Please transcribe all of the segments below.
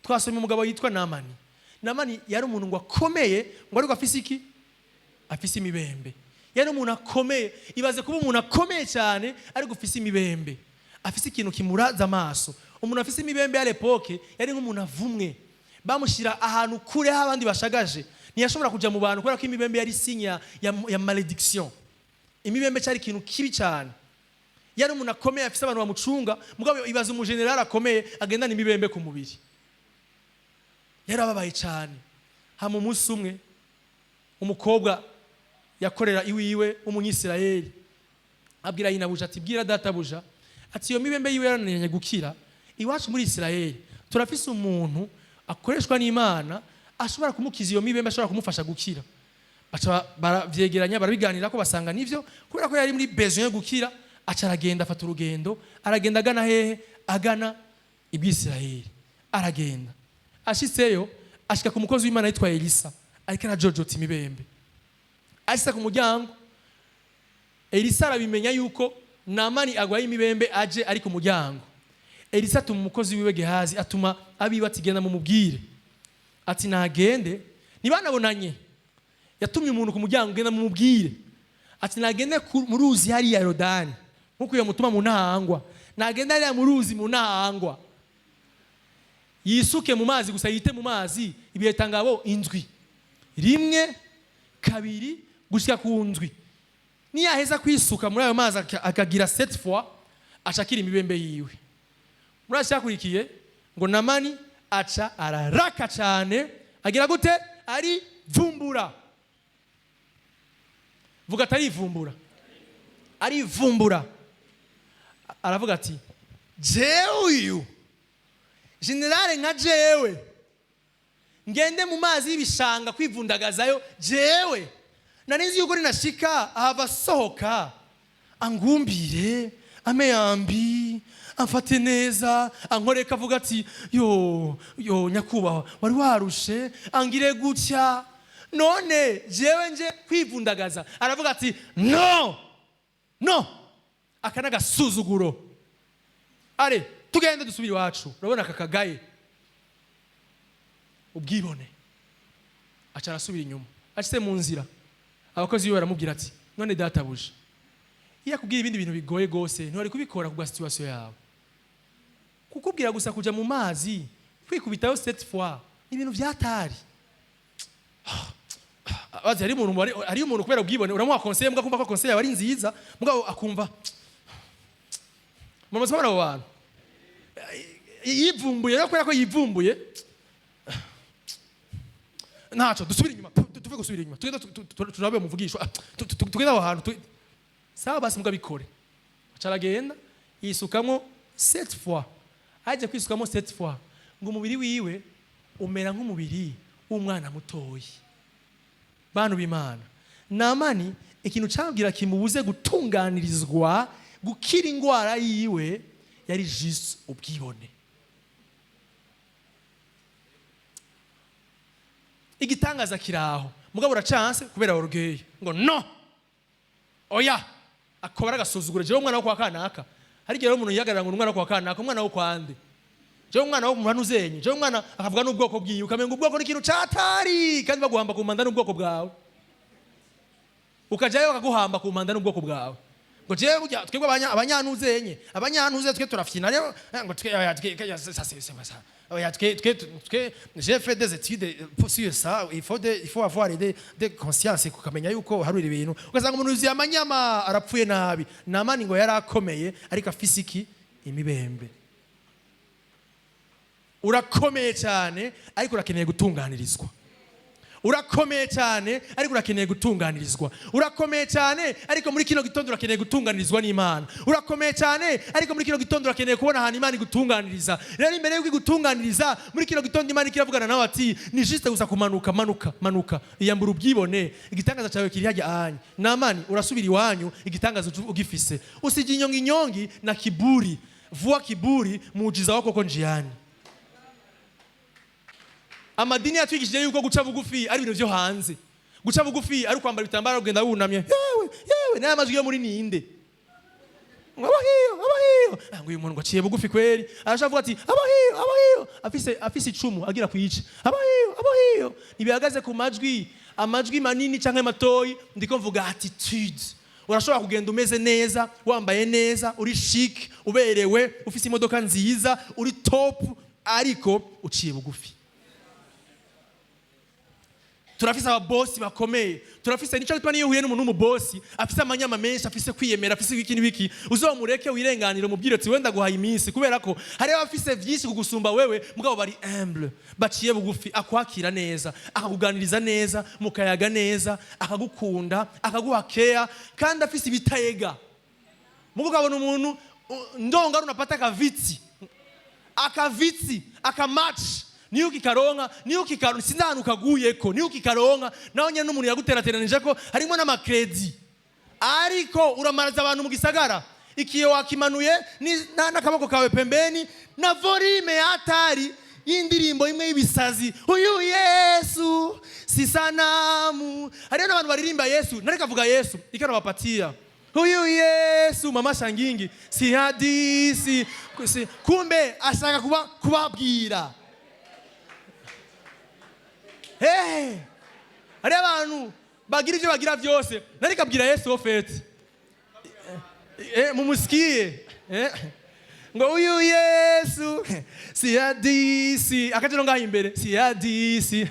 Twasomye umugabo yitwa Namani. Namani yari umuntu ngo akomeye, ngo ariko afise iki? Afise imibembe. Yari umuntu akomeye. Ibaze kuba umuntu akomeye cyane ariko ufise imibembe, afise ikintu kimuraza amaso. Umuntu afise imibembe ya l'époque yari nk'umuntu avumwe, bamushyira ahantu kure h'abandi bashagaje, ntiyashobora kujya mu bantu kubera ko imibembe yari signe ya malédiction. Imibembe cyari ikintu kibi cyane. Yari umuntu akomeye, afise abantu bamucunga, mugabo ibaze umujenerali akomeye agendana imibembe ku mubiri. Yarababaye cyane. Hama umunsi umwe umukobwa yakorera iwiwe w'Umunyisirayeli abwira nyinabuja ati: "Bwira databuja ati iyo mibembe yiwe yarananiranye gukira. Iwacu muri Isirayeli turafise umuntu akoreshwa n'Imana ashobora kumukiza iyo mibembe, ashobora kumufasha gukira." Baca baravyegeranya, barabiganira ko basanga nivyo, kubera ko yari muri besoin yo gukira. Aca aragenda, afata urugendo, aragenda agana hehe? Agana Ibwisirayeli. Aragenda, ashitseyo ashika ku mukozi w'Imana yitwa Elisa ariko arajojota imibembe. Ashitse ku muryango, Elisa arabimenya yuko Namani agwaye imibembe, aje ari ku muryango. Elisa atuma umukozi wiwe Gehazi, atuma abiwe ati: "Genda mumubwire ati nagende." Ntibanabonanye, yatumye umuntu ku muryango: "Genda mumubwire ati nagende mu ruzi hariya Yorodani." Nkuko iyo mutuma mu Ntahangwa, nagende hariya mu ruzi mu Ntahangwa, yisuke mu mazi gusa, yite mu mazi ibihetangabo indwi, rimwe, kabiri, gushika ku ndwi. Niyaheza kwisuka muri ayo mazi akagira sept fois, ashakira imibembe yiwe. Muri cyakurikiye ngo Namani aca araraka cyane. Agira gute? Arivumbura. Vuga ati arivumbura. Arivumbura, aravuga ati: "Jewe uyu général nka jewe ngende mu mazi y'ibishanga kwivundagazayo? Jewe nari nzi yuko ninashika ahava asohoka, angumbire, ame yambi, amfate neza, ankoreka, avuga ati: 'Yo yo, nyakubahwa, wari warushe,' angire gutya. None jewe nje kwivundagaza?" Aravuga ati: "No, no, aka n'agasuzuguro. Are tugende dusubire iwacu." Urabona aka kagaye ubwibone. Aca arasubira inyuma. Ashyize mu nzira, abakozi biwe baramubwira ati: "None databuja, iyo akubwira ibindi bintu bigoye rwose ntiwari kubikora ku bwa situation yawe? Kukubwira gusa kuja mu mazi kwikubitayo sept fois ni ibintu vyatari." Bazi hari umuntu hari umuntu kubera ubwibone uramuha conseil, mbwa kumva ko conseil yawe ari nziza, mugabo akumva muramaze kubona abo bantu yivumbuye. Rero kubera ko yivumbuye: "Ntaco, dusubire inyuma, tuve gusubira inyuma, tugende turabe muvugishwa, tugende aho hantu." Sawa basi, mbwa bikore. Aca aragenda, yisukamo sept fois. Aje kwisukamo sept fois, ngo umubiri wiwe umera nk'umubiri w'umwana mutoyi. Bantu b'Imana, Namani ikintu cyabwira kimubuze gutunganirizwa, gukira indwara yiwe, yari juste ubwibone. Igitangaza kiraho, mugabo uracanse kubera orgueil, ngo no, oya, akobara agasuzuguro. Jewe umwana wo kwa kanaka. Hari igihe rero umuntu yihagarara ngo ni umwana wo kwa kanaka. Umwana wo kwande? Jewe umwana wo mu uzenye, jewe umwana, akavuga n'ubwoko bwiwe, ukamenga ubwoko ni ikintu catari, kandi baguhamba ku manda n'ubwoko bwawe, ukajayo bakaguhamba ku manda n'ubwoko bwawe. Ngo jewe burya twebwe abanyantuzenye, abanyantuze, twe turafyina rero, ngo twe oya, twe ça c'est ça, oya, twe j'ai fait des études pour sur ça, il faut avoir des conscience, kukamenya yuko harura ibintu. Ugasanga umuntu yuzuye amanyama, arapfuye nabi. Namani ngo yari akomeye ariko afise iki? Imibembe. Urakomeye cyane ariko urakeneye gutunganirizwa. Urakomeye cyane ariko urakeneye gutunganirizwa. Urakomeye cyane ariko muri kino gitondo urakeneye gutunganirizwa n'Imana. Urakomeye cyane ariko muri kino gitondo urakeneye kubona ahantu Imana igutunganiriza. Rero imbere y'uko igutunganiriza, muri kino gitondo Imana ikiravugana nawe ati: "Ni juste gusa kumanuka, manuka, manuka, iyambura ubwibone, igitangaza cyawe kiri hajya anye." Namani urasubira iwanyu igitangaza ugifise. Usijya inyongi inyongi na kiburi, vua kiburi, muujiza wako uko njiani. Amadini yatwigishije yuko guca bugufi ari ibintu byo hanze, guca bugufi ari ukwambara ibitambaro, kugenda wunamye. Yewe yewe, n'aya majwi yo muri ninde? Ngo abahiyo abahiyo. Ngo uyu muntu ngo aciye bugufi kweri. Arashobora kuvuga ati abahiyo, abahiyo, afise icumu agira kwica abahiyo, abahiyo. Ntibihagaze ku majwi, amajwi manini canke matoyi. Ndiko mvuga attitude. Urashobora kugenda umeze neza, wambaye neza, uri chic, uberewe, ufise imodoka nziza, uri top, ariko uciye bugufi. Turafise ababosi bakomeye, turafise. Nico gituma niyo uhuye n'umuntu w'umubosi afise amanyama menshi, afise kwiyemera, afise ibiki n'ibiki, uzomureke wirenganire, umubwire ati wenda guhaye iminsi, kubera ko hariho abafise vyinshi kugusumba wewe, mugabo bari humble, baciye bugufi. Akwakira neza, akakuganiriza neza, mukayaga neza, akagukunda, akaguha care, kandi afise ibitayega. Mugo ukabona umuntu ndonga unapata akavitsi, akavitsi, akamatch, niyo ukikaronka, niyo ukikaronka, sinzi ahantu kaguyeko, niyo ukikaronka naho nyene n'umuntu yaguterateranije ko harimo n'ama crédit, ariko uramaraza abantu mu gisagara. Ikiyo wakimanuye n'akaboko kawe pembeni na volume ya atari y'indirimbo imwe y'ibisazi: "Uyu Yesu si sanamu." Hariho n'abantu baririmba Yesu, nareka avuga Yesu ikanabapatia "Uyu Yesu mama shangingi si hadisi si", kumbe ashaka kuba kubabwira. Hey! Hariho abantu bagira ibyo bagira byose, nariko abwira Yesu au fait, mumusikie, ngo "Uyu Yesu si hadisi", akajero ngaho imbere si hadisi.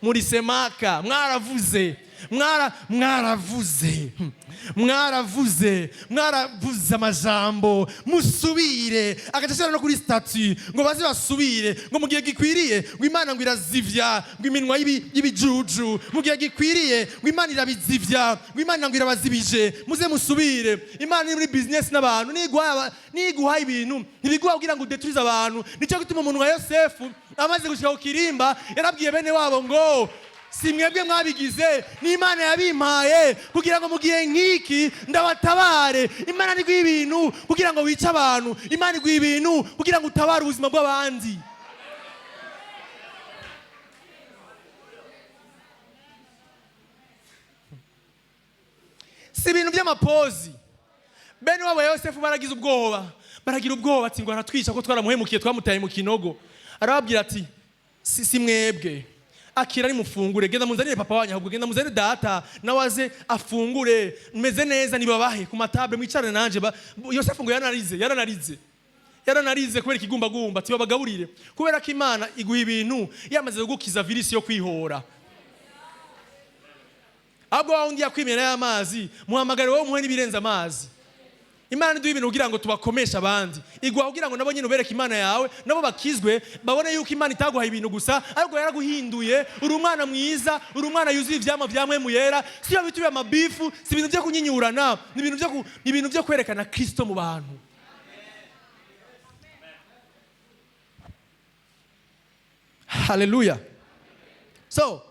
Murisemaka mwaravuze, mwaravuze, mwaravuze, mwaravuze amajambo, musubire. Agaca ashyira no kuri statut ngo baze basubire, ngo mu gihe gikwiriye ngo Imana ngo irazivya ngo iminwa y'ibijuju. Mu gihe gikwiriye ngo Imana irabizivya, ngo Imana ngo irabazibije, muze musubire. Imana iri muri business n'abantu. Niguha ibintu, ntibiguha kugira ngo udeturize abantu. Nicyo gituma umuntu nka Yosefu amaze gushika ku kirimba yarabwiye bene wabo ngo si mwebwe mwabigize, n'Imana yabimpaye kugira ngo mu gihe nk'iki ndabatabare. Imana iguha ibintu kugira ngo wice abantu, Imana iguha ibintu kugira ngo utabare ubuzima bw'abandi. Si ibintu by'amapozi. Bene wabo ya Yosefu baragize ubwoba, baragira ubwoba ati ngo aratwica ko twaramuhemukiye, twamutaye mu kinogo. Arababwira ati si mwebwe, akira nimufungure, genda munzanire papa wanyu, ahubwo genda muzanire data nawe aze afungure, meze neza, nibabahe ku ma table mwicarane nanje. Yosefu ngo yaranarize, yaranarize, yaranarize kubera ikigumbagumba, ati babagaburire. Kubera ko Imana iguha ibintu yamaze kugukiza virisi yo kwihora. Ahubwo wa wundi yakwimena y'amazi, muhamagare wowe, umuhe n'ibirenze amazi. Imana iduha ibintu kugira ngo tubakomeshe abandi. Iguha kugira ngo nabo nyine ubereke Imana yawe, nabo bakizwe, babone yuko Imana itaguhaye ibintu gusa, ariko yaraguhinduye. Uri umwana mwiza, uri umwana yuzuye ivyamwa vya Mpwemu Yera. Si yo bituye amabifu, si ibintu byo kunyinyurana, ni ibintu byo kwerekana Kristo mu bantu. Haleluya! So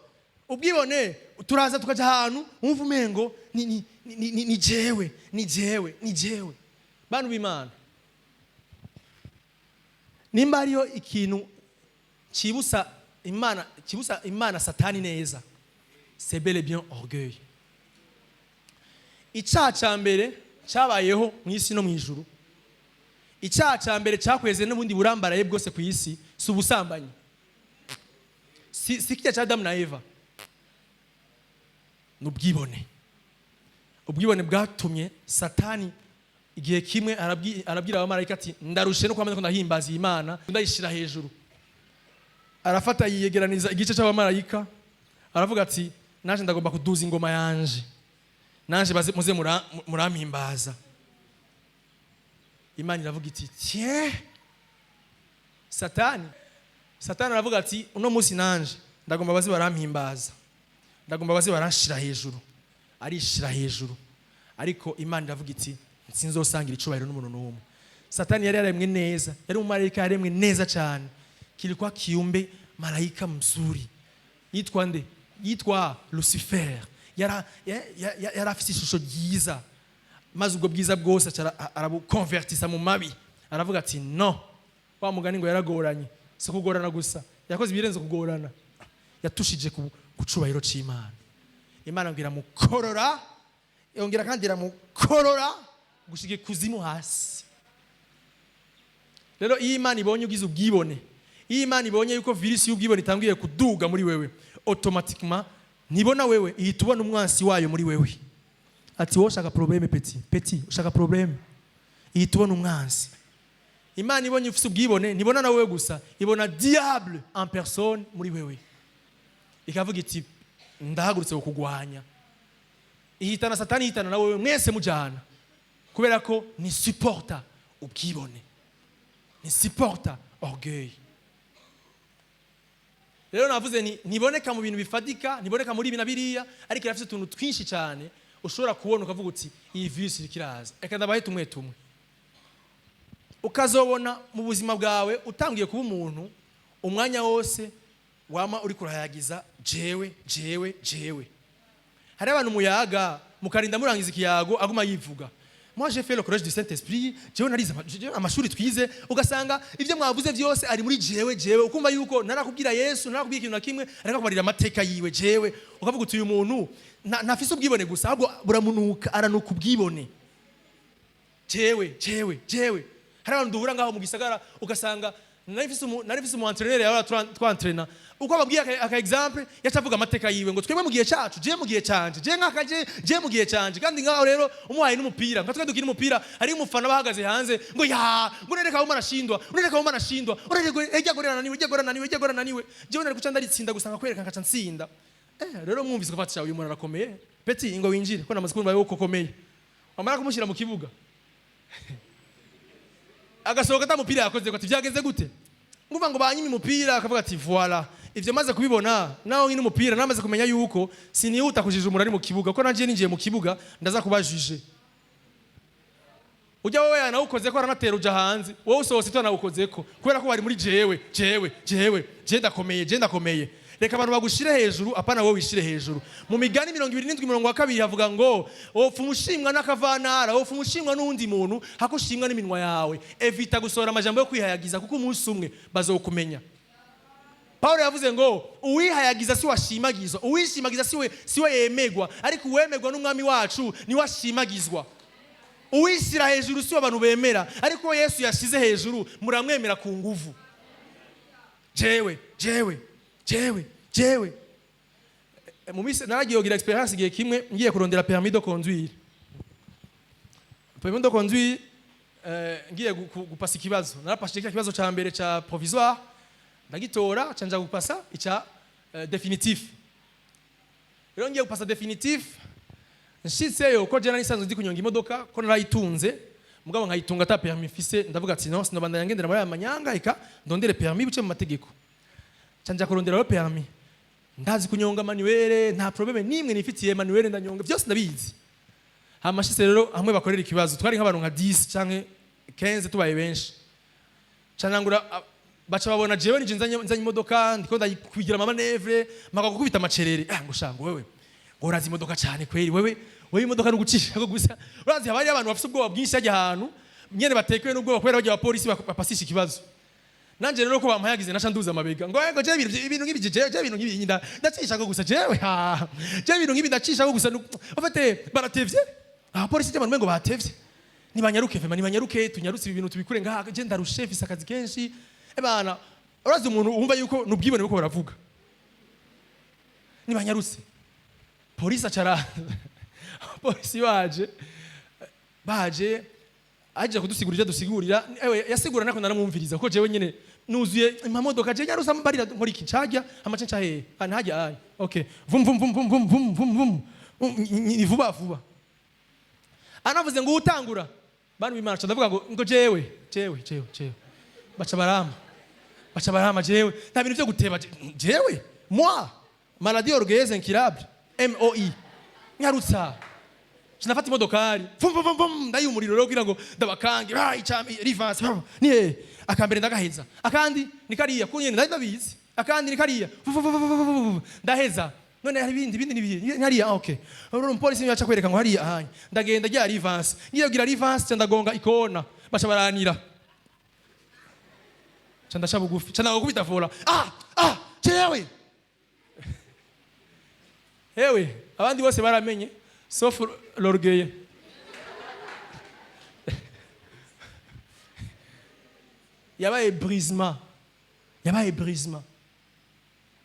ubwibone, turaza tukaja ahantu wumva umengo ni jewe, ni jewe, ni jewe. Bantu b'Imana, nimba hariyo ikintu kibusa Imana, kibusa Imana Satani neza, c'est bel et bien orgueil. Icyaha cya mbere cyabayeho mu isi no mu ijuru, icyaha cya mbere cyakweze n'ubundi burambaraye bwose ku isi, si ubusambanyi, si kijya cya Adamu na Eva, ni ubwibone. Ubwibone bwatumye Satani igihe kimwe arabwira abamarayika ati ndarushe no kwamenya ko ndahimbaza iyi Mana, ndayishyira hejuru. Arafata yiyegeraniza igice cy'abamarayika, aravuga ati naje ndagomba kuduza ingoma yanje, naje baze muze murampimbaza. Imana iravuga iti tiens Satani. Satani aravuga ati uno munsi nanje ndagomba baze barampimbaza, ndagomba baze baranshira hejuru. Arishira hejuru, ariko Imana iravuga iti sinzosangira icubahiro n'umuntu n'umwe. Satani yari yaremwe neza, yari umumarayika yaremwe neza cyane, kilikuwa kiumbe malaika mzuri. Yitwa nde? Yitwa Lucifer. Yari afise ishusho ryiza, maze ubwo bwiza bwose aca arabukonvertisa mu mabi. Aravuga ati no wa mugani ngo yaragoranye. Si kugorana gusa, yakoze ibirenze kugorana, yatushije ku cubahiro c'Imana. Imana ngo iramukorora, yongera kandi iramukorora gushika ikuzimu hasi. Rero iyo Imana ibonye ugize ubwibone, iyo Imana ibonye yuko virus y'ubwibone itangiye kuduga muri wewe, automatiquement ntibona wewe, ihita ubona umwansi wayo muri wewe, ati: "Wowe ushaka problème, petit petit, ushaka problème." Ihita ubona umwansi. Imana ibonye ufite ubwibone, ntibona na wewe gusa, ibona diable en personne muri wewe, ikavuga iti: "Ndahagurutse kukugwanya." Ihitana Satani, ihitana na wewe, mwese mujana, kubera ko ni supporta ubwibone, ni supporta orgueil. Rero navuze ni ntiboneka mu bintu bifatika, ntiboneka muri ibi na biriya, ariko irafite utuntu twinshi cyane ushobora kubona ukavuga uti: "Iyi virus iriko iraza." Reka ndabahe tumwe tumwe. Ukazobona mu buzima bwawe utangiye kuba umuntu umwanya wose wama uri kurayagiza: "Jewe, jewe, jewe." Hari abantu muyaga, mukarinda murangiza ikiyago aguma yivuga: "Moi, j'ai fait le collège du Saint Esprit, jewe narize jewe amashuri twize." Ugasanga ibyo mwavuze byose ari muri jewe, jewe. Ukumva yuko narakubwira Yesu, narakubwira ikintu na kimwe, ariko kubarira amateka yiwe, jewe. Ukavuga uti: "Uyu muntu ntafise ubwibone gusa, ahubwo buramunuka, aranuka ubwibone. Jewe, jewe, jewe." Hari abantu duhura ngaho mu gisagara, ugasanga nari mfise umu entraîneur yahora twantrena, uko ababwiye aka exemple, yaca avuga amateka yiwe ngo: "Twebwe mu gihe cacu, je mu gihe canje, je nkaka, je mu gihe canje." Kandi ngaho rero umuhaye n'umupira, nka twe dukina umupira, hari umufana bahagaze hanze ngo: "Ya, ngo nereka aho marashindwa, nereka aho marashindwa, urereka ejya gorera naniwe, ejya gorera naniwe, ejya gorera naniwe." Jewe nari kuca ndaritsinda gusa, nkakwereka nkaca ntsinda. Rero mwumvise ko fatisha uyu muntu arakomeye, petit, ngo winjire ko namaze kumva yuko ukomeye. Wamara kumushyira mu kibuga, agasohoka ata mupira yakoze, ko ati: "Byageze gute?" Nguva ngo banyime umupira. Akavuga ati: "Voilà, ivyo maze kubibona naho nkina umupira, namaze kumenya yuko sinihuta kujija umuntu ari mu kibuga, ko nanje ninjiye mu kibuga ndaza kuba jugé. Ujya wowe yanawukoze ko aranatera uja hanze, wowe usohotse utanawukozeko, kubera ko wari muri jewe, jewe, jewe, je ndakomeye, je ndakomeye." Reka abantu bagushire hejuru, apana wowe wishire hejuru. Mu Migani 27 umurongo wa 2 havuga ngo: "Wopfa umushimwa n'akavantara, wopfa umushimwa n'uwundi muntu hako ushimwa n'iminwa yawe." Évita gusohora amajambo yo kwihayagiza, kuko umunsi umwe bazokumenya. Paulo yavuze ngo: "Uwihayagiza si washimagizwa, uwishimagiza siwe yemegwa, ariko uwemegwa n'Umwami wacu niwe ashimagizwa." Uwishyira hejuru si we abantu bemera, ariko uwo Yesu yashyize hejuru muramwemera ku nguvu. Jewe, jewe, jewe, jewe. Mu minsi naragiye kugira expérience igihe kimwe, ngiye kurondera permis de conduire, permis de conduire, ngiye gupasa ikibazo. Narapashije kiriya kibazo ca mbere ca provisoire, ndagitora, ca nja gupasa ica définitif. Rero ngiye gupasa définitif, nshitseyo, ko je nari nsanzwe nzi kunyonga imodoka, ko narayitunze, mugabo nkayitunga ata permis mfise, ndavuga ati: "Non, sinobandanya ngendera muri aya manyanga, eka ndondere permis buce mu mategeko." Ca nja kurondera rero permis. Ndazi kunyonga manuel, nta problème nimwe nifitiye manuel, ndanyonga byose ndabizi. Hama shitse rero hamwe bakorera ikibazo, twari nk'abantu nka 10 canke 15 tubaye benshi. Ca nangura baca babona jewe nije nzanye imodoka, ndiko ndayikwigira ama manœuvres, mpaka gukubita amacerere. Ah, ngo shango wewe, ngo urazi imodoka cyane kweri wewe, wewe imodoka ni ugucisha ko gusa urazi. Haba hariyo abantu bafite ubwoba bwinshi hajya ahantu nyene, batekewe n'ubwoba kubera bajya abapolisi bapasisha ikibazo. Nanje rero ko bampayagize, naca nduza amabega ngo: "Ego, je ibintu nk'ibi, je ibintu nk'ibi ndacisha ko gusa, jewe ha, je ibintu nk'ibi ndacisha ko gusa." En fait baratevye abapolisi, je abantu ngo batevye, nibanyaruke vraiment, nibanyaruke, tunyarutse ibi bintu tubikure ngaha, je ndarushe, mfise akazi kenshi. Ebana, urazi umuntu wumva yuko nubwibone buko baravuga nibanyarutse. Polisi acara, polisi baje aje kudusigurira ibyo dusigurira. Ewe, yasigura nako naramwumviriza, kuko jewe nyene nuzuye imamodoka, je nyarusa mbarira nkora iki, ncajya amace nca hehe? Ah, ntajya aya, okay, vum vum vum vum vum vum vum vum, ni vuba vuba. Anavuze ngo: "Utangura, bantu b'Imana." Ca ndavuga ngo: "Jewe, jewe, jewe, jewe." Baca barama, baca barama. Jewe nta bintu byo guteba, jewe moi, maladie orgueilleuse incurable, MOI. Nyarutsa sinafata imodokari, vum vum vum vum, ndayiha umuriro rero kugira ngo ndabakange. Ah, ica rivanse ni he? Akambere ndagaheza, akandi ni kariya ko nyene ndari ndabizi, akandi ni kariya, vum vum vum vum vum vum, ndaheza. None hari ibindi ni hariya. Ah, okay, urabona umupolisi yaca kwereka ngo hariya ahanye. Ndagenda rya rivanse, ngiye kugira rivanse, ca ndagonga ikona, baca baranira, ca ndaca bugufi, ca ndagukubita volant. Ah ah, jewe hewe, abandi bose baramenye sauf l'orgueil. Yabaye brisement, yabaye brisement.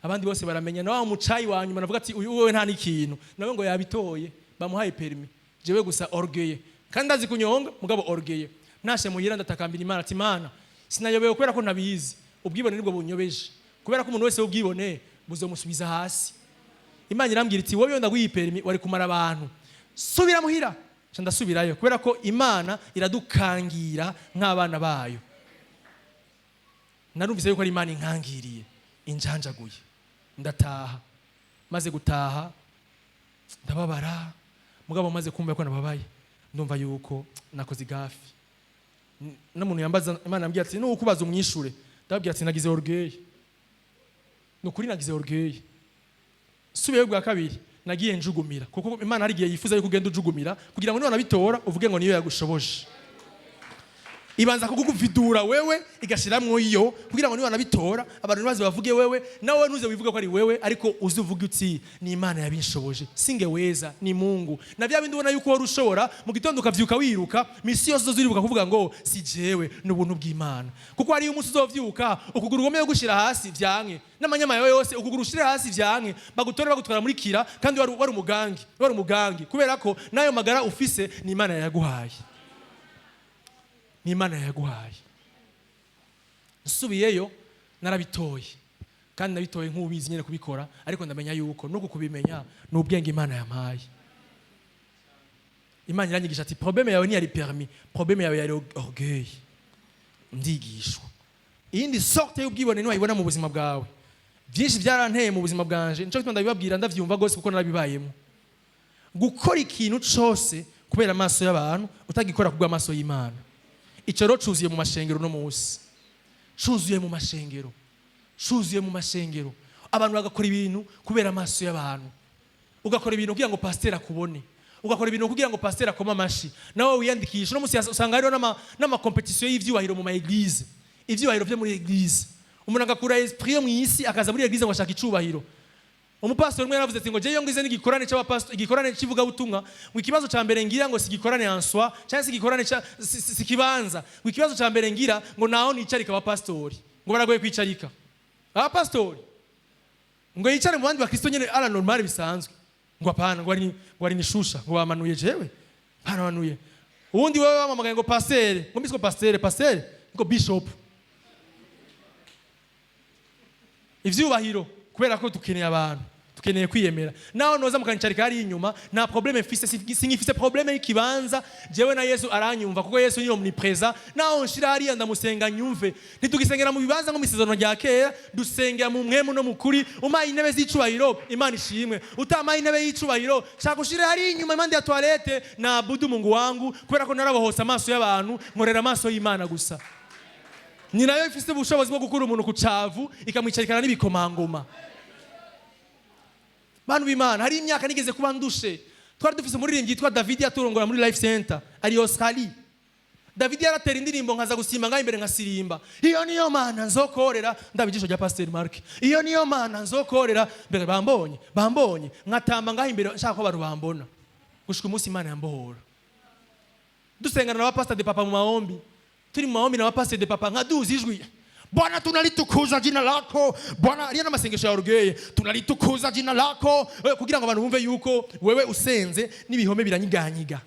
Abandi bose baramenya na wa mucayi wa nyuma navuga ati: "Uyu wewe nta n'ikintu." Nawe ngo yabitoye, bamuhaye permis. Jewe gusa orgueil, kandi ndazi kunyonga, mugabo orgueil. Nashe muhira, ndatakambira Imana ati: "Imana, sinayobewe kubera ko ntabizi, ubwibone nibwo bunyobeje, kubera ko umuntu wese w'ubwibone buzomusubiza hasi." Imana irambwira iti: "Wowe ndaguha permis, wari kumara abantu, subira muhira." Nca ndasubirayo, kubera ko Imana iradukangira nk'abana bayo. Narumvise yuko ari Imana inkangiriye, injanjaguye, ndataha. Maze gutaha ndababara, mugabo maze kumva ko nababaye, ndumva yuko nakoze i gaffe. N'umuntu yambaza, Imana yambwiye ati: "Nukubaza umwishure." Ndababwira ati: "Nagize orgueil, ni ukuri nagize orgueil." Subiyeyo bwa kabiri, nagiye njugumira, kuko Imana hari igihe yifuza yuko ugenda ujugumira kugira ngo niba nabitora uvuge ngo niyo yagushoboje. Ibanza kukuvidura wewe, igashiramwo iyo, kugira ngo niba nabitora abantu ntibaze bavuge wewe, nawe ntuze wivuge ko ari wewe, ariko uze uvuge uti: "Ni Imana yabinshoboje, singeweza, ni Mungu." Na bya bindi ubona yuko wari ushobora, mu gitondo ukavyuka wiruka, misi yose uzoza kuvuga ngo: "Si jewe, ni ubuntu bw'Imana." Kuko hariyo umunsi uzovyuka ukuguru ugomeye gushira hasi vyanke, n'amanyama yawe yose ukuguru ushire hasi vyanke, bagutore bagutwara muri kira, kandi wari umugangi, wari umugangi. Kubera ko n'ayo magara ufise ni Imana yayaguhaye, ni Imana yaguhaye. Nsubiyeyo narabitoye, kandi nabitoye nk'ubizi nyine kubikora, ariko ndamenya yuko nuko kubimenya ni ubwenge Imana yampaye. Imana iranyigisha ati: "Problème yawe ntiyari permis, problème yawe yari orgueil." Ndigishwa iyindi sorte y'ubwibone ntiwayibona mu buzima bwawe. Byinshi byaranteye mu buzima bwanje, nico gituma ndabibabwira ndavyumva gose, kuko narabibayemo. Gukora ikintu cose kubera amaso y'abantu, utagikora kubw'amaso y'Imana. Icyo rero cuzuye mu mashengero no munsi, cuzuye mu mashengero, cuzuye mu mashengero. Abantu bagakora ibintu kubera amaso y'abantu. Ugakora ibintu kugira ngo pasiteri akubone, ugakora ibintu kugira ngo pasiteri akome amashi, nawe wiyandikishe. Uno munsi usanga hariho n'ama compétition y'ivyubahiro mu ma église, ivyubahiro vyo muri église. Umuntu agakura esprit yo mu isi, akaza muri église ngo ashaka icubahiro. Umupastori umwe yaravuze ati ngo: "Jewe iyo ngize n'igikorane c'abapastori, igikorane c'ivugabutumwa, ngo ikibazo ca mbere ngira ngo si igikorane en soi, cyangwa si igikorane si kibanza, ngo ikibazo ca mbere ngira ngo naho nicarika abapastori, ngo baragoye kwicarika abapastori, ngo yicare mu bandi bakristo nyene à la normale bisanzwe, ngo apana, ngo ari nishusha, ngo bamanuye jewe, baramanuye uwundi." Wewe wamamagaye ngo pasteur, ngo mbisiko pasteur, pasteur ngo bishop, ivyubahiro, kubera ko dukeneye abantu, dukeneye kwiyemera. Naho noza mukanyicarika hariya inyuma, nta problème mfise. Sinkifise problème y'ikibanza. Jewe na Yesu aranyumva, kuko Yesu ni omniprésent. Naho nshira hariya, ndamusenga nyumve. Ntitugisengera mu bibanza nko mu isezerano rya kera, dusengera mu mwemu no mu kuri. Umpaye intebe z'icubahiro, Imana ishimwe. Utamaye intebe y'icubahiro, shaka ushire hariya inyuma impande ya toilette, naabudu Mungu wangu, kubera ko narabohose amaso y'abantu, nkorera amaso y'Imana gusa. Ni nayo ifise ubushobozi bwo gukura umuntu ku cavu, ikamwicarikana n'ibikomangoma. Bantu b'Imana, hari imyaka nigeze kuba ndushe. Twari dufise umuririmbyi yitwa David, yaturongora muri Life Center ari Australie. David yaratera indirimbo, nkaza gusimba ngaho imbere nkasirimba: "Iyo niyo Mana nzokorera." Ndaba ijisho rya Pasteur Mark: "Iyo niyo Mana nzokorera." Mbere bambonye, bambonye, nkatamba ngaho imbere, nshaka ko abantu bambona, gushika umunsi Imana yambohora. Dusengana na ba pastor de papa mu maombi, turi mu maombi na ba pastor de papa, nkaduza ijwi: "Bwana, tunalitukuza jina lako Bwana." Ariyo n'amasengesho ya orgueil: "Tunalitukuza jina lako." Kugira ngo abantu bumve yuko wewe usenze n'ibihome biranyiganyiga.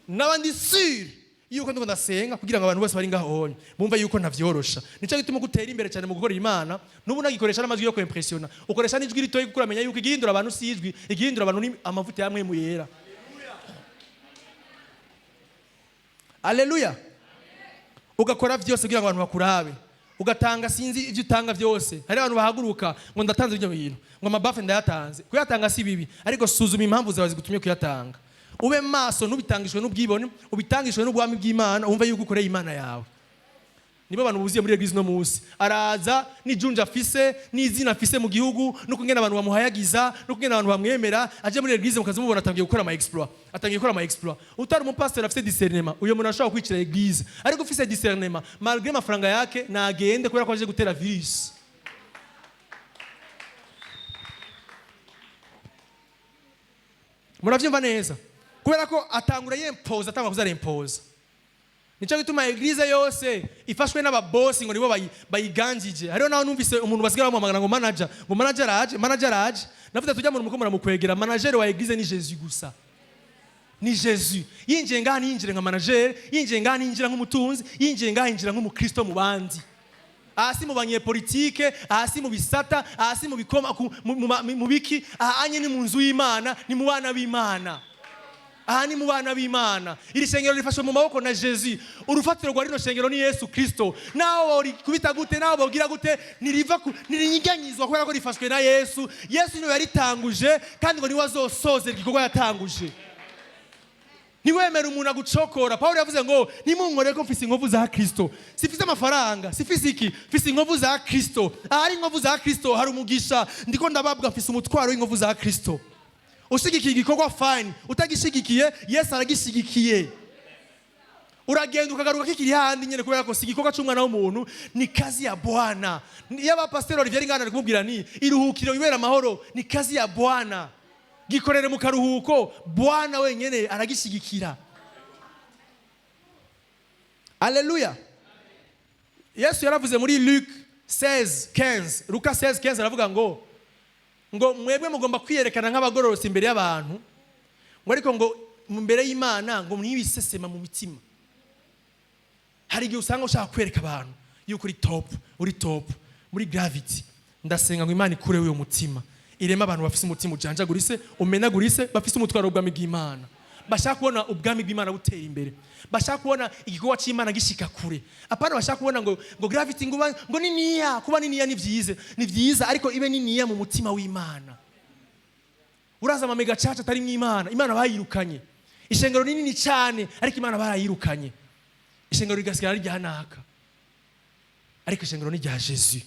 N'abandi sûr yuko ndiko ndasenga kugira ngo abantu bose bari ngaho honye bumve yuko ntavyorosha. Nico gituma gutera imbere cyane mu gukorera Imana, n'ubu nagikoresha n'amajwi yo kwimpressiona, ukoresha n'ijwi ritoyi, kuko uramenya yuko igihindura abantu si ijwi, igihindura abantu ni amavuta yamwe mu yera. Aleluya! Ugakora vyose kugira ngo abantu bakurabe, ugatanga sinzi ibyo utanga byose. Hari abantu bahaguruka ngo: "Ndatanze ibyo bintu, ngo ama baffles ndayatanze." Kuyatanga si bibi, ariko suzuma impamvu zawe zigutumye kuyatanga. Ube maso, ntubitangishwe n'ubwibone, ubitangishwe n'ubwami bw'Imana, wumve yuko ukoreye Imana yawe. Nibo abantu buzuye muri église no munsi. Araza n'ijunja afise, n'izina afise mu gihugu, no kungena abantu bamuhayagiza, no kungena abantu bamwemera. Aje muri église, mukaza mubona atangiye gukora ama exploit, atangiye gukora ama exploit. Utari umupasteur afise discernement, uyo muntu ashobora kwicira église, ariko ufise discernement, malgré amafaranga yake, nagende, kubera ko aje gutera virus. Muravyumva neza? Kubera ko atangura yempoza, atangura kuza arempoza. Nicyo gituma église yose ifashwe n'ababosi ngo nibo bayiganjije. Hariho naho numvise umuntu basigaye bamuhamagara ngo manager, ngo manager araje, manager araje. Navuze tujya mu muko muramukwegera. Manager wa église ni Jésus gusa, ni Jésus. Yinjiye ngaha ntiyinjire nka manager, yinjiye ngaha ntiyinjira nk'umutunzi, yinjiye ngaha yinjira nk'umukristo mu bandi. Hasi mu banyepolitike, hasi mu bisata, hasi mu bikoma, mu biki, aha anye ni mu nzu y'Imana, ni mu bana b'Imana. Aha ni mu bana b'Imana. Iri shengero rifashwe mu maboko na Jésus. Urufatiro rwa rino shengero ni Yesu Kristo. Naho borikubita gute, naho bogira gute, ntiriva ntirinyiganyizwa kubera ko rifashwe na Yesu. Yesu niwe yaritanguje, kandi ngo niwe azosozera igikorwa yatanguje. Ntiwemere umuntu agucokora. Pawulo yavuze ngo nimunkorere ko mfise inkovu za Kristo. Sifise amafaranga, sifise iki, mfise inkovu za Kristo. Ahari inkovu za Kristo hari umugisha. Ndiko ndababwa, mfise umutwaro w'inkovu za Kristo. Ushigikiye igikorwa, fine. Utagishigikiye, Yesu aragishigikiye. Uragenda ukagaruka kikiri handi nyene, kubera ko si igikorwa c'umwana w'umuntu, ni kazi ya Bwana. Iyo abapasiteri Olivier Ngana ari kumubwira ni iruhukiro ibera amahoro, ni kazi ya Bwana. Gikorere mu karuhuko, Bwana wenyene aragishigikira. Aleluya! Yesu yaravuze muri Luc 16:15, Luka 16:15, aravuga ngo mwebwe mugomba kwiyerekana nk'abagororotsi imbere y'abantu, ngo ariko ngo imbere y'Imana ngo mwibisesema mu mitima. Hari igihe usanga ushaka kwereka abantu yuko uri top, uri top muri Gravity. Ndasenga ngo Imana ikureho uyo mutima, ireme abantu bafise umutima ujanjagurise, umenagurise, bafise umutwaro w'ubwami bw'Imana, bashaka kubona ubwami bw'Imana butera imbere, bashaka kubona igikorwa cy'Imana gishika kure. Apana bashaka kubona ngo Gravity ngo ngo niniya. Kuba niniya ni byiza, ni byiza, ariko ibe niniya mu mutima w'Imana. Uraza ama mega church atari mw'Imana, Imana bayirukanye. Ishengero ni nini cyane, ariko Imana barayirukanye, ishengero rigasigara rya naka, ariko ishengero ni rya Jésus.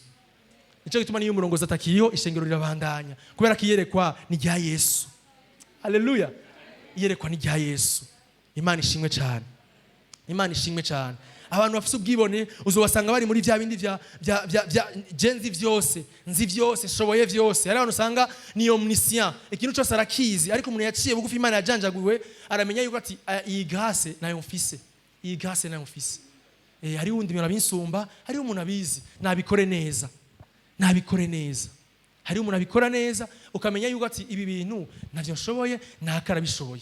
Nicyo gituma niyo umurongozi atakiriho, ishengero rirabandanya, kubera ko iyerekwa ni rya Yesu. Haleluya! Iyerekwa ni rya Yesu. Imana ishimwe cyane, Imana ishimwe cyane. Abantu bafite ubwibone uzobasanga bari muri bya bindi vya je nzi vyose, nzi vyose, nshoboye vyose. Hari abantu usanga ni omniscient, ikintu cyose arakizi. Ariko umuntu yaciye bugufi, Imana yajanjaguwe, aramenya yuko ati: "Ah, iyi grâce nayo mfise, iyi grâce nayo mfise. Hariho uwundi muntu abinsumba, hariho umuntu abizi, nabikore neza, nabikore neza." Hariho umuntu abikora neza. Ukamenya yuko ati ibi bintu ntabyo nshoboye, naka arabishoboye.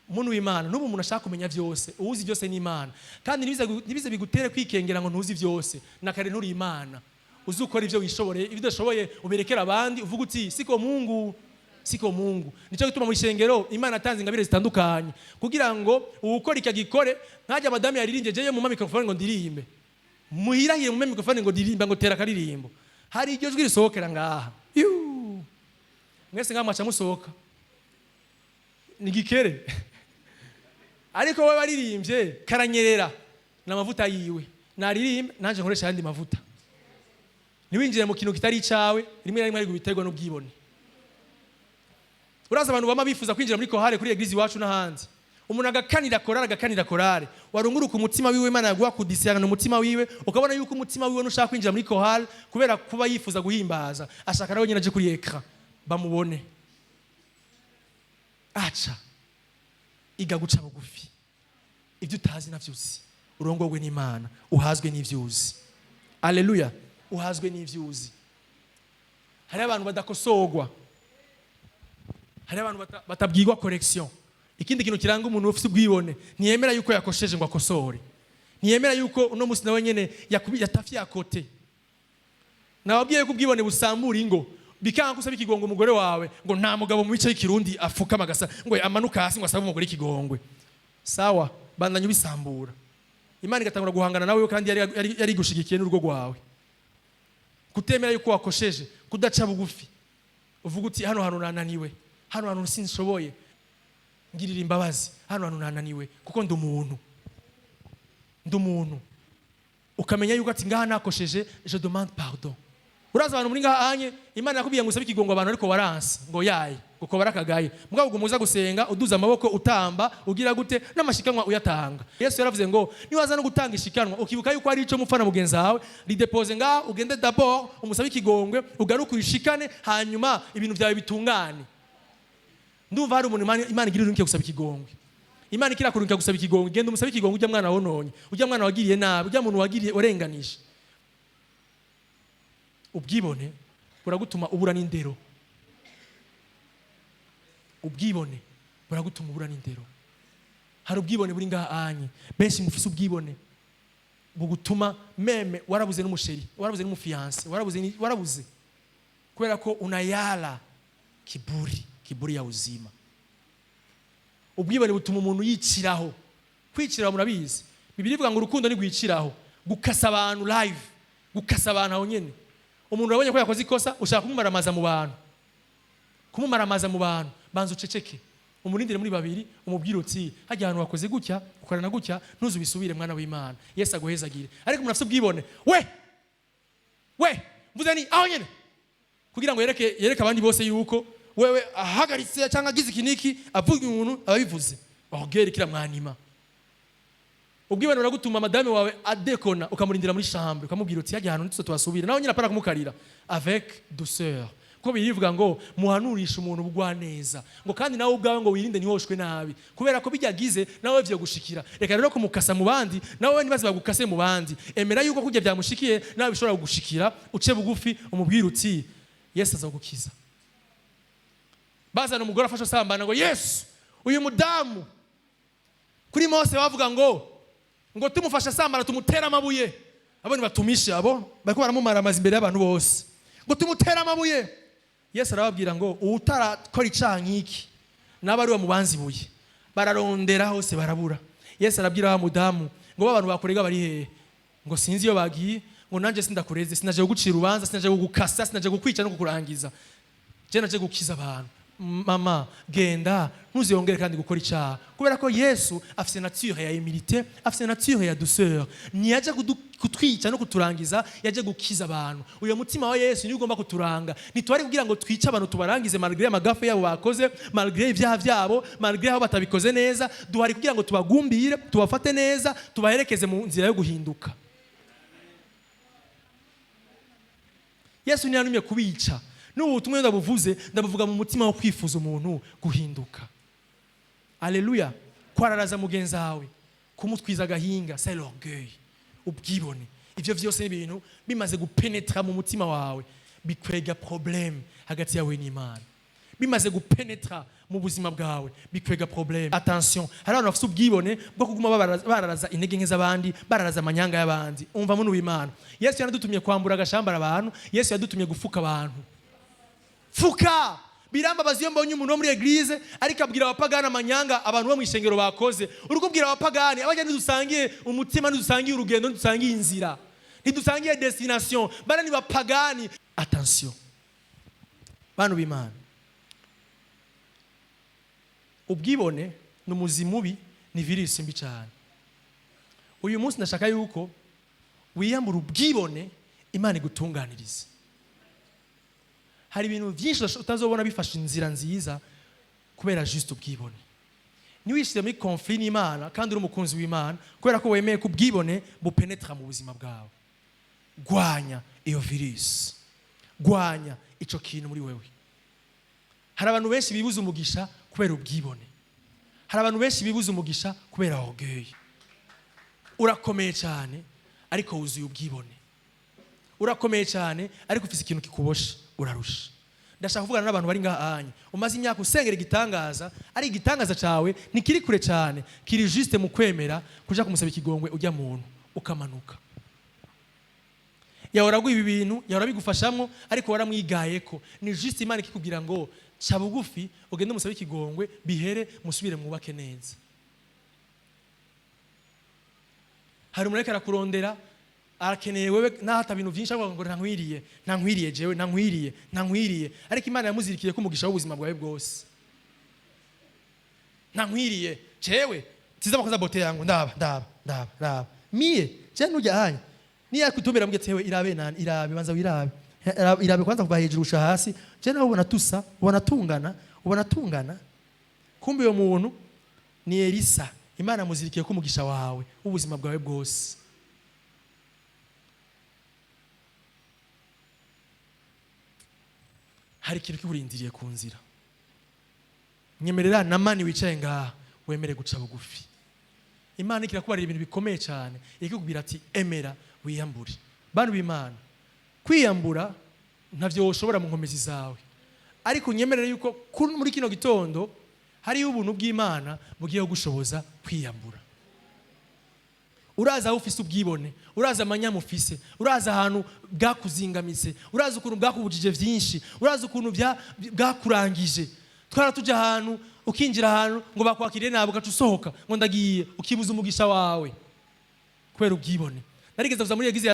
Umuntu w'Imana, n'ubu umuntu ashaka kumenya byose, uwuzi byose ni Imana. Kandi ntibize bigutere kwikengera ngo ntuzi byose. Na kare nturi Imana. Uzi ukora ibyo wishoboreye, ibyo udashoboye uberekera abandi, uvuga uti siko Mungu, siko Mungu. Nicyo gituma mu ishengero Imana atanze ingabire zitandukanye kugira ngo uwukora iki agikore. Nkajya madamu yaririmbye, jewe mu microphone ngo ndirimbe, muhirahire mu microphone ngo ndirimba, ngo tera akaririmbo, hari iryo jwi risohokera ngaha. Yuu! Mwese ngaha mwaca musohoka ni gikere. Ariko we waririmbye karanyerera, ni amavuta yiwe, naririmbe, nanjye nkoresha ayandi mavuta. Ntiwinjire mu kintu kitari icawe. Rimwe na rimwe ariko biterwa n'ubwibone. Uraza abantu bama bifuza kwinjira muri chorale kuri église iwacu n'ahandi, umuntu agakanira chorale, agakanira chorale. Warunguruka umutima wiwe, Imana yaguha kudisiyana umutima wiwe, ukabona yuko umutima wiwe nushaka kwinjira muri chorale kubera kuba yifuza guhimbaza, ashaka nawe nyine aje kuri écran bamubone. Aca iga guca bugufi. Ibyo utazi navyo uzi, urongorwe n'Imana, uhazwe n'ivyo uzi. Aleluya! Uhazwe n'ivyo uzi. Hari abantu badakosorwa, hari abantu batabwirwa correction. Ikindi kintu kiranga umuntu ufite ubwibone, ntiyemera yuko yakosheje ngo akosore, ntiyemera yuko uno munsi nawe nyene yatafye akote. Nababwiye yuko ubwibone busambura ingo. Bikanga gusaba ikigongo umugore wawe, ngo nta mugabo mu bice y'ikirundi afukama agasa ngo amanuka hasi ngo asabe umugore ikigongwe. Sawa, bandanya ubisambura, Imana igatangura guhangana nawe, kandi yari igushigikiye n'urugo rwawe. Kutemera yuko wakosheje, kudaca bugufi, uvuga uti hano hantu nananiwe, hano hantu sinshoboye, ngirira imbabazi, hano hantu nananiwe kuko ndi umuntu, ndi umuntu. Ukamenya yuko ati ngaha nakosheje, je demande pardon. Uraza abantu muri ngaha anye, Imana yakubwiye ngo usabe ikigongo abantu, ariko waranse ngo yaye ngo ko barakagaye. Mugabo ubwo muza gusenga uduza amaboko, utamba, ugira gute, n'amashikanwa uyatanga. Yesu yaravuze ngo niwaza no gutanga ishikanwa ukibuka yuko ari ico mufana mugenzi wawe, ridepose ngaha, ugende d'abord umusabe ikigongwe, ugaruke uyishikane, hanyuma ibintu byawe bitungane. Ndumva hari umuntu Imana igira urunke gusaba ikigongwe. Imana ikirakurungika gusaba ikigongo, genda umusabe ikigongo ujya mwana wononye, ujya mwana wagiriye nabi, ujya muntu wagiriye urenganisha. Ubwibone buragutuma ubura n'indero. Ubwibone buragutuma ubura n'indero. Hari ubwibone buri ngaha anye, benshi mufise ubwibone bugutuma même warabuze n'umu chéri, warabuze n'umu fiancé, warabuze warabuze kubera ko unayala kiburi, kiburi ya uzima. Ubwibone butuma umuntu yiciraho. Kwiciraho murabizi, Bibiliya ivuga ngo urukundo ni gwiciraho, gukasa abantu live, gukasa abantu aho nyene. Umuntu urabonye ko yakoze ikosa, ushaka kumumaramaza mu bantu, kumumaramaza mu bantu. Banza uceceke, umurindire muri babiri, umubwire uti: "Hajya ahantu wakoze gutya, ukorana gutya, ntuzubisubire, mwana w'Imana, Yesu aguhezagire." Ariko umuntu afite ubwibone, we we mvuze ni aho nyene, kugira ngo yereke abandi bose yuko wewe ahagaritse cyangwa agize iki niki, avuga umuntu ababivuze. Orgueil kiramwanima. Ubwibone buragutuma madame wawe adekona, ukamurindira muri chambre, ukamubwira uti: "Hajya ahantu ntituse tuhasubire." Nawe nyine apana kumukarira, avec douceur, ko birivuga ngo muhanurishe umuntu ubugwaneza, ngo kandi nawe ubwawe ngo wirinde ntihoshwe nabi, kubera ko bijyagize nawe vyo gushikira. Reka rero kumukasa mu bandi, nawe nibaze bagukase mu bandi. Emera yuko kurya byamushikiye nawe bishobora kugushikira, uce bugufi, umubwire uti: "Yesu azagukiza." Bazana umugore afashe asambana, ngo: "Yesu, uyu mudamu kuri Mose bavuga ngo tumufashe asambana tumutere amabuye." Abo batumishe, abo bariko baramumaramaza imbere y'abantu bose, ngo tumutere amabuye. Yesu arababwira ngo uwutarakora icaha nk'iki naba ari we mubanza ibuye. Bararondera hose barabura. Yesu arabwira wa mudamu ngo: "Ba bantu bakurega bari hehe?" Ngo: "Sinzi iyo bagiye." Ngo: "Nanjye sindakureze, sinaje kugucira urubanza, sinaje kugukasa, sinaje kukwica no kukurangiza, je naje gukiza abantu. Mama, genda, ntuziyongere kandi gukora icyaha." Kubera ko Yesu afise nature ya humilité, afise nature ya douceur. Ntiyaje kutwica no kuturangiza, yaje gukiza abantu. Uyo mutima wa Yesu niwo ugomba kuturanga. Ntitwari kugira ngo twice abantu tubarangize, malgré ama gaffes yabo bakoze, malgré ibyaha byabo, malgré aho batabikoze neza. Duhari kugira ngo tubagumbire, tubafate neza, tubaherekeze mu nzira yo guhinduka. Yesu ntiyantumye kubica. N'ubu butumwa ndabuvuze, ndabuvuga mu mutima wo kwifuza umuntu guhinduka. Aleluya! Kwararaza mugenzi wawe, kumutwiza agahinga, c'est l'orgueil, ubwibone. Ivyo vyose ni ibintu bimaze gupenetra mu mutima wawe, bikwega problème hagati yawe n'Imana. Bimaze gupenetra mu buzima bwawe, bikwega problème. Attention, hari abantu bafite ubwibone bwo kuguma bararaza intege nke z'abandi, bararaza amanyanga y'abandi. Umva muntu w'Imana, Yesu yanadutumye kwambura agashambara abantu. Yesu yadutumye gufuka abantu. Fuka. Birambabaza iyo mbonye umuntu wo muri église ariko abwira abapagani amanyanga abantu bo mu ishengero bakoze. Uri kubwira abapagani, abajya ntidusangiye umutima, ntidusangiye urugendo, ntidusangiye inzira, ntidusangiye destination, bara ni bapagani. Attention, bantu b'Imana, ubwibone ni umuzi mubi, ni virusi mbi cyane. Uyu munsi ndashaka yuko wiyambura ubwibone, Imana igutunganirize. Hari ibintu byinshi utazobona bifashe inzira nziza kubera juste ubwibone. Ntiwishyire muri conflit n'Imana kandi uri umukunzi w'Imana, kubera ko wemeye ko ubwibone bupenetra mu buzima bwawe. Gwanya iyo virusi, gwanya ico kintu muri wewe. Hari abantu benshi bibuza umugisha kubera ubwibone. Hari abantu benshi bibuza umugisha kubera orgueil. Urakomeye cyane ariko wuzuye ubwibone. Urakomeye cyane ariko ufite ikintu kikuboshe, urarusha. Ndashaka kuvugana n'abantu bari ngaha anye, umaze imyaka usengera igitangaza, ari igitangaza cyawe ntikiri kure cyane, kiri juste mu kwemera kuja kumusaba ikigongwe ujya muntu, ukamanuka. Yahora aguha ibi bintu, yahora bigufashamwo, ariko waramwigaye ko ni juste Imana ikikubwira ngo ca bugufi, ugende umusabe ikigongwe, bihere, musubire mwubake neza. Hari umuntu ariko arakurondera, arakeneye wewe, naho ata bintu byinshi, avuga ngo ntankwiriye, ntankwiriye jewe, ntankwiriye, ntankwiriye, ariko Imana yamuzirikiye ko umugisha w'ubuzima bwawe bwose. Ntankwiriye jewe, tizama kwanza beauté yangu, ndaba, ndaba, ndaba, ndaba mie je nujya hanya niya kutumira mbwe tewe, irabe nani, irabe, banza wirabe, irabe kwanza kuva hejuru gusha hasi. Je nawe ubona tusa, ubona tungana, ubona tungana. Kumbe uyo muntu ni Elisa, Imana yamuzirikiye ko umugisha wawe w'ubuzima bwawe bwose. Hari ikintu kiburindiriye ku nzira. Nyemerera na mani wicaye ngaha. Wemere guca bugufi. Imana ikirakubarira ibintu bikomeye cyane, ikikubwira ati: "Emera wiyambure." Bantu b'Imana, kwiyambura ntavyo woshobora mu nkomezi zawe, ariko unyemerere yuko muri kino gitondo hariyo ubuntu bw'Imana bugiye kugushoboza kwiyambura. Urazi aho ufise ubwibone, urazi amanyama ufise, urazi ahantu bwakuzingamitse, urazi ukuntu bwakubujije vyinshi, urazi ukuntu bwakurangije. Twara tuja ahantu, ukinjira ahantu ngo bakwakiriye nabi, ugaca usohoka ngo ndagiye, ukibuza umugisha wawe kubera ubwibone. Narigeze kuza muri église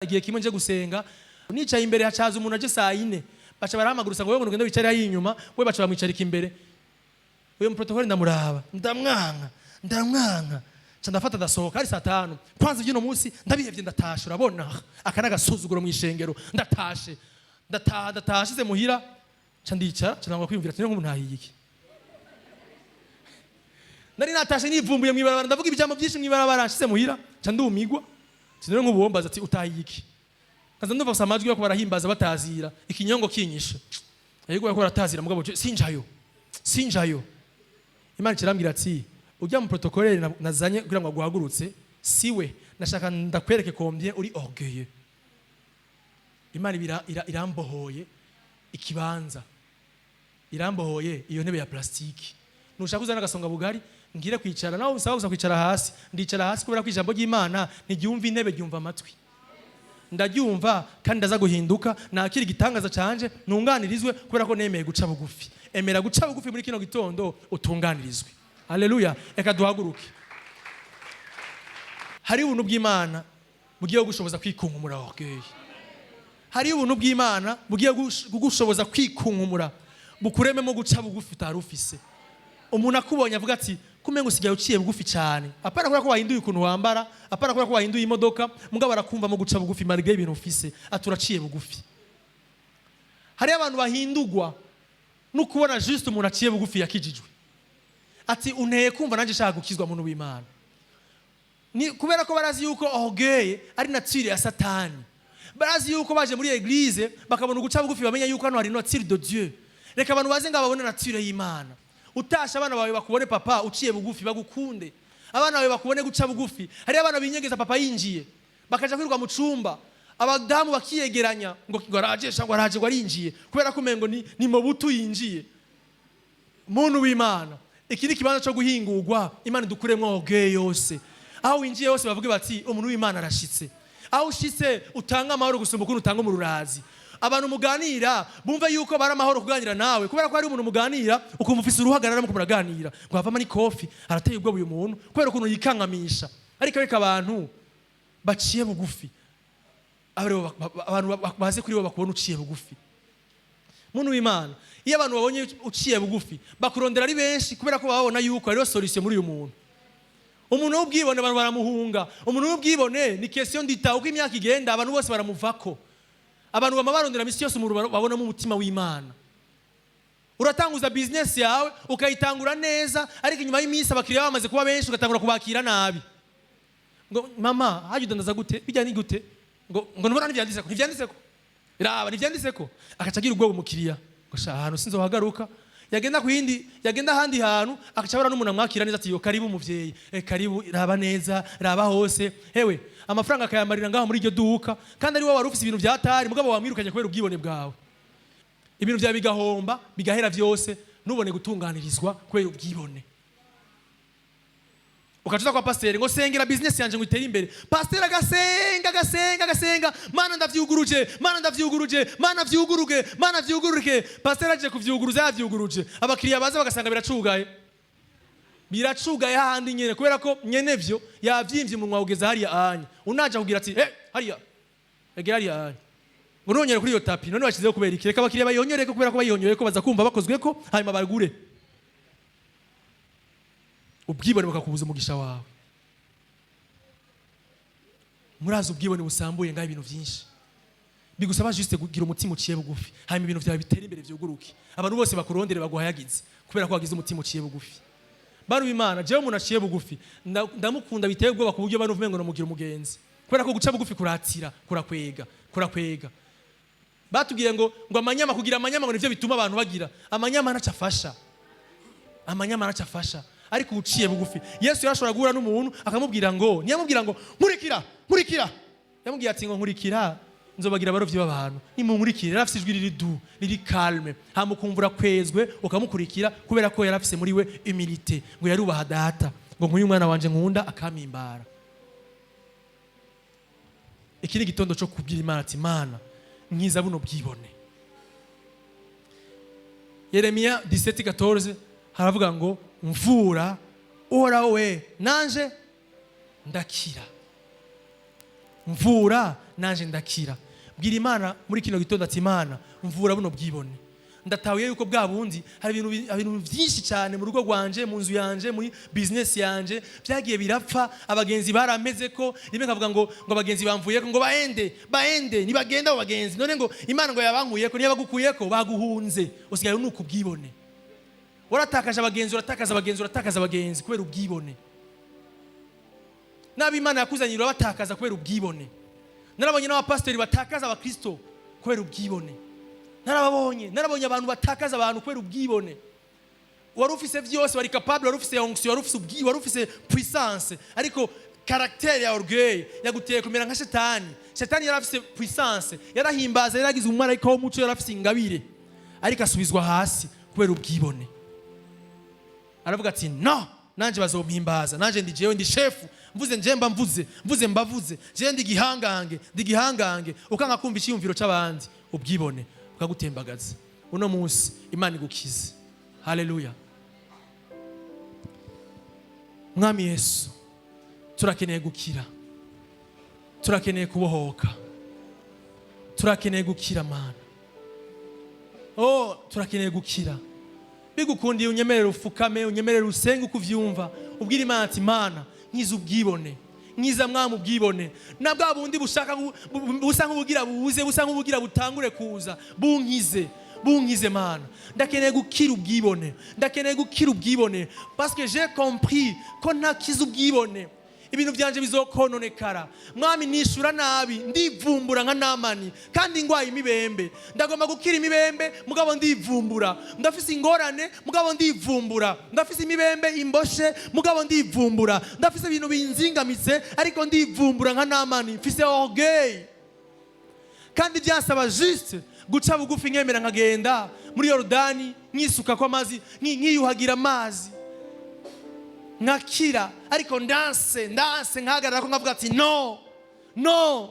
igihe kimwe nje gusenga, nicaye imbere, hacaza umuntu aje saa 4, baca barahamagurutsa ngo: "Wewe, ngo ugende wicare hariya inyuma." We baca bamwicarika imbere. Uyo muprotocole ndamuraba, ndamwanka, ndamwanka, ca ndafata ndasohoka. Ari saa 5. Kwanza iby'uno munsi ndabihevye, ndatashe. Urabona aka n'agasuzuguro mu ishengero. Ndatashe, ndataha, ndataha, shize muhira, ca ndicara, ca ntangura kwiyumvira ati: "Nk'ubu ntahiye iki?" Nari natashe nivumbuye mw'ibarabara, ndavuga ibijambo byinshi mw'ibarabara. Nshize muhira, ca ndumigwa. Sinari nk'ubu wombaza ati: "Utahiye iki?" Nkaza ndumva gusa amajwi yo barahimbaza, batazira, ikinyongo kinyishe. Ariko bariko baratazira, mugabo je sinjayo, sinjayo. Imana kirambwira ati: "Ujya mu protocole nazanye kugira ngo aguhagurutse siwe nashaka ndakwereke combien uri orgueilleux." Imana irambohoye ikibanza, irambohoye iyo ntebe ya plastiki. Nushaka uzana agasonga bugari ngire kwicara nawe, usaba gusa kwicara hasi, ndicara hasi, kubera ko ijambo ry'Imana ntiryumva intebe, ryumva amatwi. Ndaryumva kandi ndaza guhinduka, nakira igitangaza canje, ntunganirizwe, kubera ko nemeye guca bugufi. Emera guca bugufi muri kino gitondo, utunganirizwe. Haleluya! Reka duhaguruke. Hari ubuntu bw'Imana bugiye kugushoboza kwikunkumura orgueil. Hari ubuntu bw'Imana bugiye kugushoboza kwikunkumura, bukurememo guca bugufi utari ufise. Umuntu akubonye avuga ati: "Kumenga usigaye uciye bugufi cyane." Apana kubera ko wahinduye ukuntu wambara, apana kubera ko wahinduye imodoka, mugabo arakumvamo guca bugufi malgré ibintu ufise, ati: "Uraciye bugufi." Hariyo abantu bahindugwa no kubona juste umuntu aciye bugufi yakijijwe, ati: "Unteye kumva nanjye nshaka gukizwa, muntu w'Imana." Ni kubera ko barazi yuko orgueil ari nature ya Satani. Barazi yuko baje muri église bakabona uguca bugufi, bamenya yuko hano hari nature de Dieu. Reka abantu baze ngo babone nature y'Imana. Utasha, abana bawe bakubone papa uciye bugufi, bagukunde. Abana bawe bakubone guca bugufi. Hari abana binyegeza papa yinjiye, bakaja kwirirwa mu cumba, abadamu bakiyegeranya ngo araje sha, ngo araje, ngo arinjiye, kubera ko umengo ni Mobutu yinjiye. Muntu w'Imana, iki ni ikibanza cyo guhingurwa. Imana idukuremwo orgueil yose. Aho winjiye hose bavuge bati: "Umuntu w'Imana arashitse." Aho ushitse utanga amahoro gusumba ukuntu utanga umururazi. Abantu muganira bumve yuko bari amahoro kuganira nawe, kubera ko hari umuntu muganira ukumva ufise uruhagarara muko muraganira, ngo havamo ni kofi, arateye ubwoba uyu muntu kubera ukuntu yikangamisha. Ariko reka abantu baciye bugufi aribo abantu baze kuri bo bakubona uciye bugufi. Muntu w'Imana, iyo abantu babonye uciye bugufi, bakurondera ari benshi, kubera ko babona yuko hariho solution muri uyu muntu. Umuntu w'ubwibone abantu baramuhunga. Umuntu w'ubwibone ni question d'état. Uko imyaka igenda, abantu bose baramuvako. Abantu bama barondera misi yose umuntu babonamo umutima w'Imana. Uratanguza business yawe, ukayitangura neza, ariko inyuma y'iminsi abakiriya bamaze kuba benshi, ugatangura kubakira nabi, ngo: "Mama, hajya udandaza gute? Bijya ni gute?" Ngo nubona ntivyanditseko, ntivyanditseko, raba ntivyanditseko. Akaca agira ubwoba umukiriya, ngo: "Sha, ahantu sinzohagaruka." Yagenda ku yindi, yagenda ahandi hantu, akaca abona n'umuntu amwakira neza, ati: "Yo, karibu muvyeyi, karibu, raba neza, raba hose." Hewe, amafaranga akayamarira ngaho muri iryo duka, kandi ari wowe wari ufise ibintu vyatari, mugabo wamwirukanye kubera ubwibone bwawe. Ibintu byawe bigahomba, bigahera vyose, ntubone gutunganirizwa kubera ubwibone. Ukaca uza kwa pasiteri ngo: "Sengera business yanje ngo itere imbere." Pasiteri agasenga, agasenga, agasenga: "Mana, ndavyuguruje, Mana, ndavyuguruje, Mana, vyuguruke, Mana, vyuguruke." Pasiteri aje kuvyuguruza, yavyuguruje, abakiriya baza bagasanga biracugaye, biracugaye hahandi nyene, kubera ko nyene vyo yavyimvye umunwa ugeza hariya anya. Unaja kugira ati: "Eh, hariya, egera hariya anya," ngo: "Nonyere kuri iyo tapis." None bashizeho kubera iki? Reka abakiriya bayonyoreko, kubera ko bayonyoreko baza kumva bakozweko, hanyuma bagure. Ubwibone bukakubuza umugisha wawe. Murazi ubwibone busambuye ngaho ibintu byinshi. Bigusaba juste kugira umutima uciye bugufi, hanyuma ibintu byawe bitera imbere, vyuguruke, abantu bose bakurondere, baguhayagize kubera ko wagize umutima uciye bugufi. Bantu b'Imana, jewe umuntu aciye bugufi ndamukunda biteye ubwoba, ku buryo bantu uvume ngo namugira umugenzi, kubera ko guca bugufi kuratira, kurakwega, kurakwega. Batubwiye ngo amanyama, kugira amanyama ngo nivyo bituma abantu bagira amanyama. Ntacafasha amanyama, ntacafasha. Ariko uciye bugufi, Yesu yarashobora guhura n'umuntu akamubwira ngo, ntiyamubwira ngo "Nkurikira, nkurikira." Yamubwiye ati ngo "Nkurikira, nzobagira abarovyi b'abantu, nimunkurikire." Yari afise ijwi riri doux, riri calme, hama ukumva urakwezwe ukamukurikira, kubera ko yari afise muri we humilité, ngo yarubaha Data, ngo "Nk'uyu mwana wanje nkunda akampimbara." Iki ni igitondo cyo kubwira Imana ati "Imana, nkiza buno bwibone." Yeremiya 17:14 haravuga ngo "Mvura, Uhoraho we, nanje ndakira. Mvura, nanje ndakira." Bwira Imana muri kino gitondo ati "Imana, mvura buno bwibone." Ndatahuye yuko bwa bundi hari ibintu byinshi cyane mu rugo rwanje, mu nzu yanje, muri business yanje byagiye birapfa. Abagenzi barameze ko rimwe nkavuga ngo abagenzi bamvuye ko, ngo baende, baende, nibagenda abo bagenzi. None ngo Imana ngo yabankuye ko, niba bagukuye ko baguhunze, usigaye nuko ubwibone. Waratakaje abagenzi, uratakaza abagenzi, uratakaza abagenzi kubera ubwibone. Nabi Imana yakuzaniye urabatakaza kubera ubwibone. Narabonye n'abapasitori batakaza abakristo kubera ubwibone. Narababonye, narabonye abantu batakaza abantu kubera ubwibone. Wari ufise vyose, wari capable, wari ufise onction, wari ufise puissance, ariko caractère ya orgueil yaguteye kumera nka Shetani. Shetani yari afise puissance, yarahimbaza, yaragize umumarayika w'umuco, yari afise ingabire, ariko asubizwa hasi kubera ubwibone. Aravuga ati "No, nanje bazompimbaza, nanje ndi jewe, ndi shefu, mvuze nje mba mvuze, mvuze mbavuze, jewe ndi gihangange, ndi gihangange." Ukanga kumva icyiyumviro c'abandi, ubwibone bukagutembagaza. Uno munsi Imana igukize. Haleluya! Mwami Yesu, turakeneye gukira, turakeneye kubohoka, turakeneye gukira, Mana. Oh, turakeneye gukira. Bigukundiye unyemerere ufukame, unyemerere usenge uko uvyumva, ubwire Imana ati "Mana, nkiza ubwibone, nkiza Mwami ubwibone, na bwa bundi bushaka busa nk'ubugira buze, busa nk'ubugira butangure kuza, bunkize, bunkize. Mana, ndakeneye gukira ubwibone, ndakeneye gukira ubwibone, parce que j'ai compris ko ntakiza ubwibone ibintu byanje bizokononekara. Mwami, nishura nabi, ndivumbura nka Namani kandi ngwaye imibembe. Ndagomba gukira imibembe, mugabo ndivumbura. Ndafise ingorane, mugabo ndivumbura. Ndafise imibembe imboshe, mugabo ndivumbura. Ndafise ibintu binzingamitse, ariko ndivumbura nka Namani. Mfise orgueil, kandi byasaba juste guca bugufi, nkemera nkagenda muri Yorodani, nkisuka ko amazi, nkiyuhagira amazi, nkakira. Ariko ndanse, ndanse, nkahagarara ko nkavuga ati "No, no,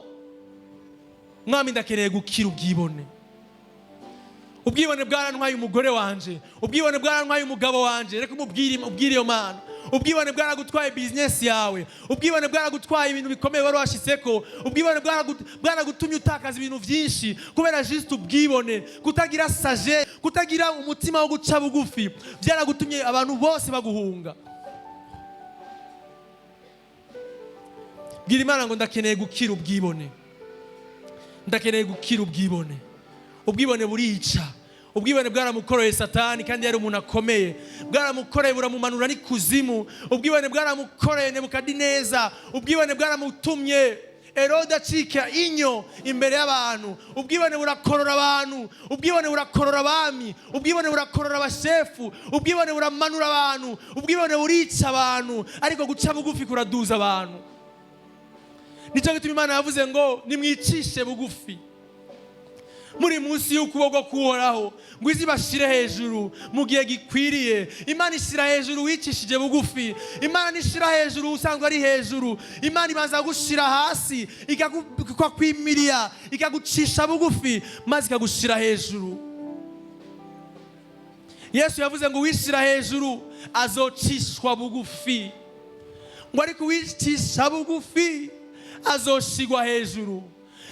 Mwami, ndakeneye gukira ubwibone." Ubwibone bwarantwaye umugore wanje, ubwibone bwarantwaye umugabo wanje. Reka umubwire, ubwire iyo Mana. Ubwibone bwaragutwaye bizinesi yawe, ubwibone bwaragutwaye ibintu bikomeye wari washitseko, ubwibone bwaragutumye utakaza ibintu byinshi kubera juste ubwibone, kutagira sagesse, kutagira umutima wo guca bugufi. Byaragutumye abantu bose baguhunga. Bwira Imana ngo "Ndakeneye gukira ubwibone, ndakeneye gukira ubwibone." Ubwibone burica. Ubwibone bwaramukoreye Satani kandi yari umuntu akomeye, bwaramukoreye buramumanura n'ikuzimu. Ubwibone bwaramukoreye Nebukadineza. Ubwibone bwaramutumye Herode acika inyo imbere y'abantu. Ubwibone burakorora abantu, ubwibone burakorora abami, ubwibone burakorora abashefu, ubwibone buramanura abantu, ubwibone burica abantu, ariko guca bugufi kuraduza abantu. Nicyo gituma Imana yavuze ngo "Nimwicishe bugufi muri munsi y'ukuboko k'Uhoraho, ngo izi bashire hejuru mu gihe gikwiriye." Imana ishyira hejuru wicishije bugufi. Imana ishyira hejuru usanzwe ari hejuru. Imana ibanza gushyira hasi, ikakwimiriya, ikagucisha bugufi, maze ikagushyira hejuru. Yesu yavuze ngo "Uwishyira hejuru azocishwa bugufi," ngo ariko uwicisha bugufi azoshigwa hejuru.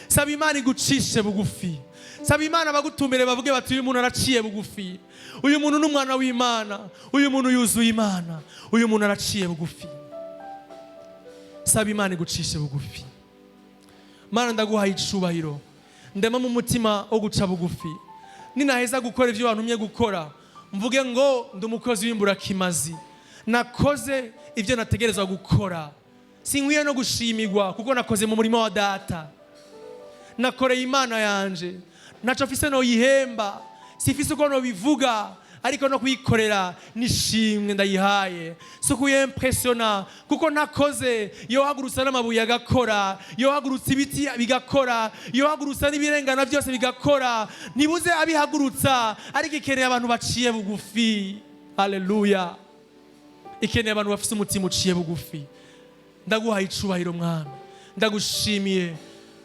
Saba Imana igucishe bugufi. Saba Imana bagutumire, bavuge bati "Uyu muntu araciye bugufi, uyu muntu ni umwana w'Imana, uyu muntu yuzuye Imana, uyu muntu araciye bugufi." Saba Imana igucishe bugufi. Mana, ndaguhaye icubahiro. Ndema mu mutima wo guca bugufi. Ninaheza gukora ibyo wantumye gukora, mvuge ngo ndi umukozi w'imburakimazi, nakoze ibyo nategerezwa gukora, sinkwiye no gushimirwa kuko nakoze mu murimo wa Data, nakoreye Imana yanje, ntacyo mfise noyihemba, sifise uko nobivuga, Ariko no kuyikorera nishimwe ndayihaye, si ukuyimpressionna, kuko ntakoze. Yohagurutsa n'amabuye agakora, yohagurutsa ibiti bigakora, yohagurutsa n'ibirengana byose bigakora. Ntibuze abihagurutsa, ariko ikeneye abantu baciye bugufi. Haleluya! Ikeneye abantu bafite umutima uciye bugufi. Ndaguhaye icubahiro, Mwami, ndagushimiye.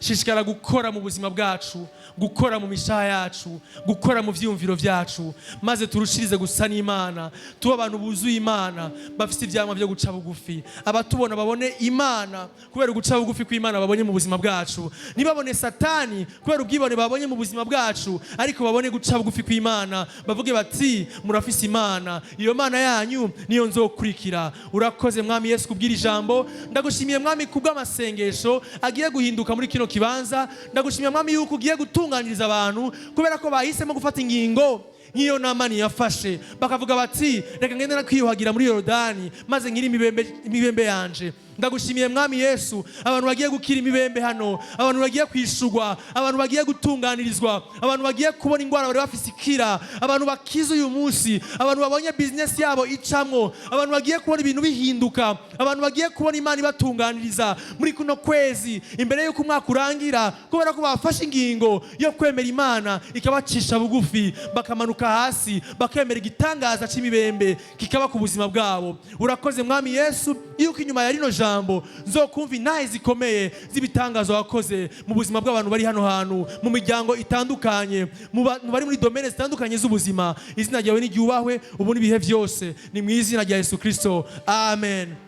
Shishikara gukora mu buzima bwacu, gukora mu mishaha yacu, gukora mu vyiyumviro vyacu, maze turushirize gusa n'Imana, tuba abantu buzuye Imana, bafite ivyamwa byo guca bugufi. Abatubona babone Imana kubera uguca bugufi kw'Imana babonye mu buzima bwacu, ntibabone Satani kubera ubwibone babonye mu buzima bwacu, ariko babone guca bugufi kw'Imana, bavuge bati: "Murafise Imana, iyo Mana yanyu niyo nzokurikira." Urakoze, Mwami Yesu, kubwira ijambo. Ndagushimiye, Mwami, kubw'amasengesho agiye guhinduka muri kino kibanza. Ndagushimiye, Mwami, yuko ugiye gutunganyiriza abantu kubera ko bahisemo gufata ingingo nk'iyo Namani yafashe, bakavuga bati: "Reka ngende kwiyuhagira muri Yorodani, maze nkire imibembe yanje." Ndagushimiye, Mwami Yesu, abantu bagiye gukira imibembe hano, abantu bagiye kwishugwa, abantu bagiye gutunganirizwa, abantu bagiye kubona indwara bari bafise ikira, abantu bakize uyu munsi, abantu babonye bizinesi yabo icamwo, abantu bagiye kubona ibintu bihinduka, abantu bagiye kubona Imana ibatunganiriza muri kuno kwezi imbere y'uko umwaka urangira, kubera ko bafashe ingingo yo kwemera Imana ikabacisha bugufi, bakamanuka hasi, bakemera igitangaza cy'imibembe kikaba ku buzima bwabo. Urakoze, Mwami Yesu, yuko inyuma ya rino jambo nzokumva intahe zikomeye z'ibitangazo wakoze mu buzima bw'abantu bari hano hantu, mu miryango itandukanye, mu bari muri domaines zitandukanye z'ubuzima. Izina ryawe niryubahwe ubu n'ibihe byose. Ni mu izina rya Yesu Kristo, amen.